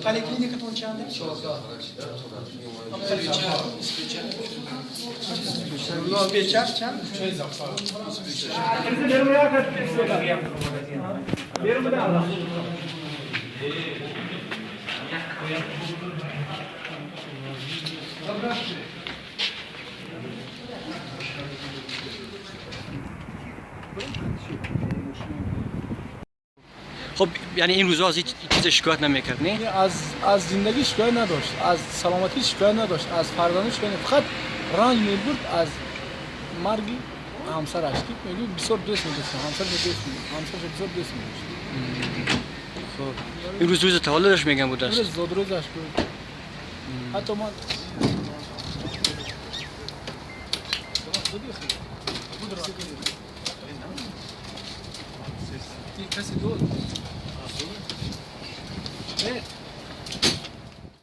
Поликлиникатон чанд? 14. 24 чанд? خب یعنی این روزا از هیچ چیز شکایت نمیکرد نه؟ از زندگی شکایت نداشت، از سلامتی شکایت نداشت، از فرزندش شکایت نداشت، فقط رنج میبرد از مرگ همسرش که میگفت بسیار دوست می‌داشت همسرش، دوست می‌داشت همسرش، بسیار دوست می‌داشت. خب این روز روز تولدش میگن بود است. روز زادروزش بود. حتی من کسی دود.